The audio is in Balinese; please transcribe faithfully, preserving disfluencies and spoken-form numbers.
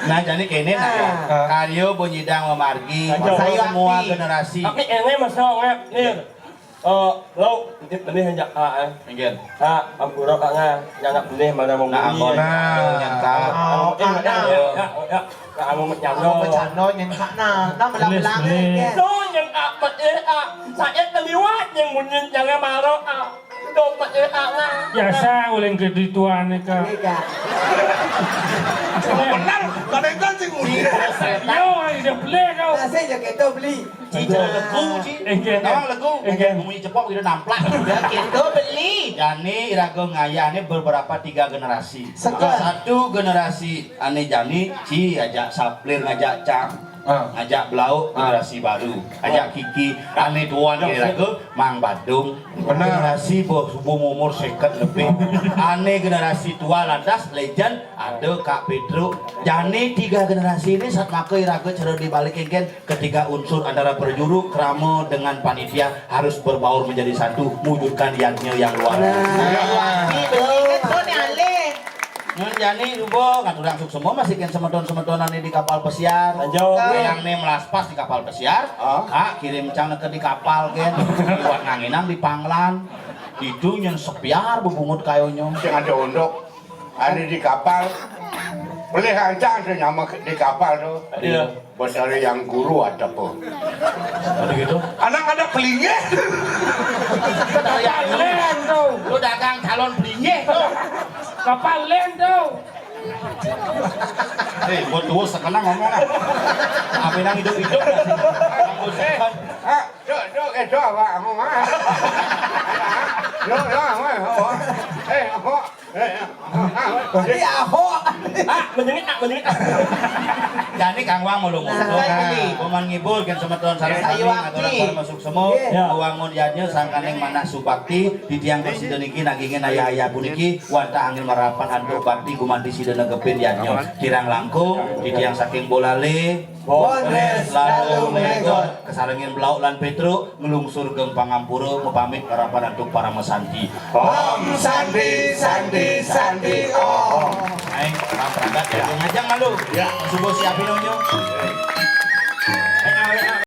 Nah, jani kéné nah, ya. Karya banyidang mamargi. Sayuwakti. Semua generasi. Tapi ini masa ngap nih. Eh, lo, ini benih aja, ah, eh. Inggih. Ah, ampura, Kak, nga. Nyangap benih mana mau. Nah, beli. Ampun. Nah, nyangka. Oh, eh, Kak, nah. Ya, ya, ya. Kak, anu, Kak, anu, nyangka, nah. Nah, belah-belah, Kak. Tuh, nyangka, eh, ah. Saya keliwat yang munyi, jangan marah, ah. Biasa uling kedituan nika. Iya, Kak. Bener, kadang kan sing uling. Yo, udah beli kau. Nasi aja kita beli. Ci, jangan legu, Ci. Enggak. Tolong legu. Enggak. Ngomongin cepok, kita namplak. Udah gitu beli. Jani iraga ngayah ini beberapa tiga generasi. Satu generasi ane jani, Ci ajak saplir ngajak cang. Ah. Ngajak belau generasi baru, ajak Kiki, ane tuan kira ke Mang Badung. Benar. Generasi bos umur seket lebih. Ane generasi tua lantas legend ada Kak Pedro. Jani tiga generasi ini saat maka iraga cara dibalik engken ketiga unsur antara perjuru, krama dengan panitia harus berbaur menjadi satu mewujudkan yadnya yang luar biasa. Nah, betul nih, Ale. Nyun jani rubo ngaturang suksema masih ken semeton-semeton ane di kapal pesiar. Lanjut. Yang ne melaspas di kapal pesiar. Ah. Kak kirim cang neke di kapal ken. Liwat nganginang di panglan. Itu nyun sepiar bebungut kayonyo. Sing ada unduk. Ane di kapal. Boleh ancang tu nyama di kapal tu. Iya. Betara yang guru ada apa? Ada gitu. Anak ada pelinggih. Betara yang guru. Lu dagang calon pelinggih tu. Kapal lain tu. Eh, buat tua sekarang ngomong lah. Apa yang hidup-hidup lah. Eh, ah, duk, duk, eh, duk, apa, ngomong, ah. Duk, duk, apa, apa. Eh, apa? Tapi Ahok. Ah, menjengik, ah, menjengik, ah. Jani kang wang mulu. Nah, kan ini. Paman ngibur kan semeton sareng sami. Sayuwakti. Ngaturang para masuk semua. Iya. Wangun yadnya sangkaning manah subakti di tiang presiden niki nagingin ayah-ayah puniki wantah angin marapan antuk bakti gumanti sida negepin yadnya. Kirang langkung di tiang saking bolale. Bonres lalu megot. Kesarengin Blau lan Petruk nglungsur geng pangampura mapamit ngarapan antuk parama santi. Om Santi, Santi, Santi, Om. Aing, Pak Pragat, ya, ngajang malu. Ya. Subuh siapin onyo.